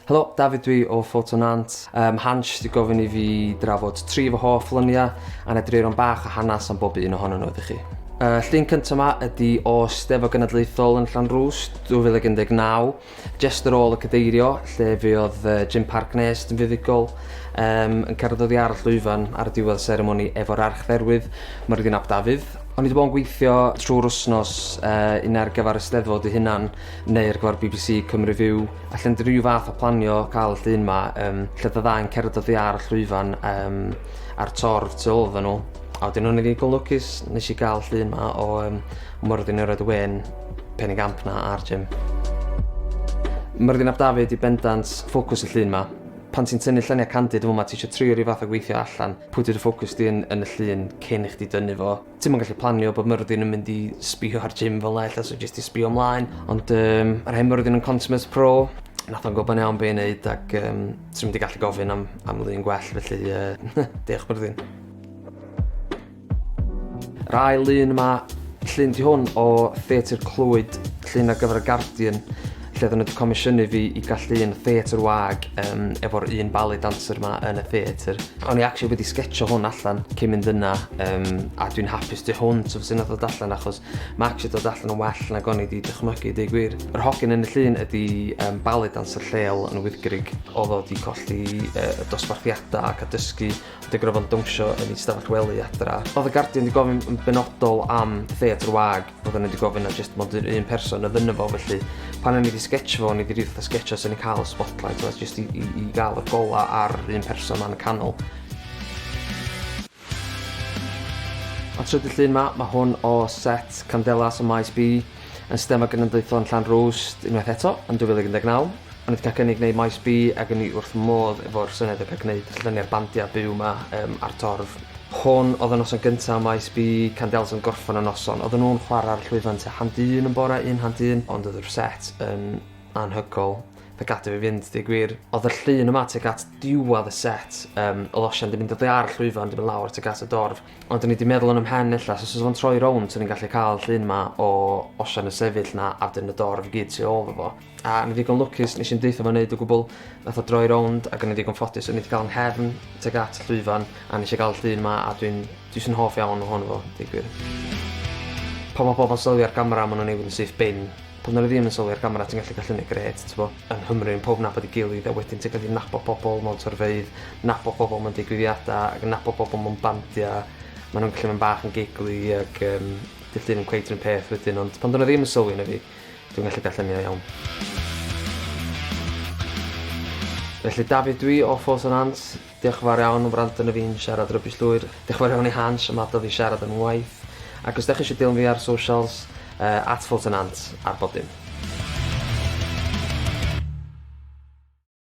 Helo, Dafydd dwi o Photo Nant. Hansh 'di gofyn i fi drafod tri fy hoff luniau a na dreiron bach o hanes am bob un ohonyn nhw iddo chi. Y llun cyntaf yma ydy o Steddfod Genedlaethol yn Llanrwst 2019, jyst ar ôl y cadeirio, lle fe oedd Jim Parc Nest yn fuddugol, yn cerdded oddi ar y llwyfan ar y diwedd y seremoni efo'r archdderwydd, Myrddin ap Dafydd. O'n i wedi bod yn gweithio trwy'r wythnos, un ar gyfer y Steddfod ei hunan, neu ar gyfer BBC Cymru Fyw, allan 'di ryw fath o planio cael y llun 'ma yym lle oedd y ddau'n cerdded oddi ar y llwyfan yym a'r torf tu ôl iddyn nhw. A wedyn o'n i ddigon lwcus nes i gael llun 'ma o yym Myrddin yn roid y wên penigamp 'na ar Jim. Myrddin ap Dafydd 'di bendant ffocws y llun 'ma. Pan ti'n tynnu lluniau candid fel 'ma ti isio trio ryw fath o gweithio allan pwy 'di dy ffocws di yn yn y llun cyn i chdi dynnu fo. Ti'm yn gallu planio bod Myrddin yn mynd i sbio ar Jim fel 'na ella so jyst i sbio ymlaen. Ond yym yr hen Myrddin yn consummate pro. Nath o'n gwybod yn iawn be' i neud ac yym swn i'm 'di gallu gofyn am am lun gwell felly yy diolch Myrddin. Yr ail lun yma, llun 'di hwn o Theatr Clwyd, llun ar gyfer y Guardian lle oedden nhw wedi comisiynu fi i gael llun theatr wag um, efo'r un ballet dancer yma yn y theatr. O'n i actually wedi sgetsio hwn allan cyn mynd yna um, a dwi'n hapus tu hwnt o sy'n ddod allan achos mae actually dod allan yn well nag o'n i wedi dychmygu, deud gwir. Yr hogyn yn y llun ydy ballet dancer lleol yn y Wyddgrug. Oedd o wedi colli y dosbarthiadau ac a dysgu wedi gorfod yn dawnsio yn ei stafell wely adra. Oedd y Guardian wedi gofyn yn benodol am theatr wag Oedden nhw wedi gofyn a jyst mond yr un person oedd yno fo, felly pan o'n i wedi sketch fo, o'n i wedi rhyw fath o sketch os o'n i'n cael y spotlight, oedd jyst i gael y gola ar un person ma'n y canol. A trydydd llun ma, mae hwn o set Candelas o Maes B yn Steddfod Genedlaethol yn Llanrwst unwaith eto yn 2019. O'n i wedi cael cynnig gwneud Maes B ac o'n i wrth modd efo'r syniad o cael gwneud lluniau'r bandiau byw ma a'r torf. Hwn oedd y noson gyntaf Maes B, Candelas yn gorffen y noson. Oedden nhw'n chwarae ar y llwyfan tua hand un yn bore, un hand un, ond oedd yr set yn anhygoel. Fe gadael fi fynd, deud gwir. Oedd y llun yma tuag at diwedd y set, oedd Osian 'di mynd oddi ar y llwyfan, 'di mynd lawr tuag at y dorf. Ond o'n i 'di meddwl yn 'y mhen ella, so os oedd o'n troi rownd, 'swn i'n gallu cael y llun yma o Osian yn sefyll 'na a wedyn y dorf i gyd tu ôl iddo fo. A o'n i ddigon lwcus, nes i'm deutha fo neud o gwbl. Nath o droi rownd ac o'n i ddigon ffodus, o'n i 'di ga'l 'nghefn tuag at y llwyfan a nes i ga'l y llun 'ma a dwi'n dwi jyst yn hoff iawn ohono fo, deud gwir. Pan ma' pobol yn sylwi ar gamera ma' nw'n newid yn syth bin. Pan 'dyn nw ddim yn sylwi ar gamera ti'n gallu ca'l llunia' grêt t'bo'. Yng Nghymru ma' powb nabod 'i gilydd a wedyn ti'n gallu nabod pobol mewn torfeydd, nabod pobol mewn digwyddiada ac yn nabod pobol mewn bandia. Ma' nw'n gallu mynd bach yn giggly ag yym 'di'r llun 'im cweit yr un peth wedyn ond pan 'dyn nw ddim yn sylwi arno fi Dwi'n gallu cael lluniau iawn. Felly Dafydd dwi o Force and Ants. Diolch yn fawr iawn am wrando arno fi'n siarad rybish llwyr. Diolch yn fawr iawn i Hansh am adael fi siarad am 'y ngwaith. Ac os 'dach chi eisiau dilyn fi ar socials, @forceandant ar bob dim.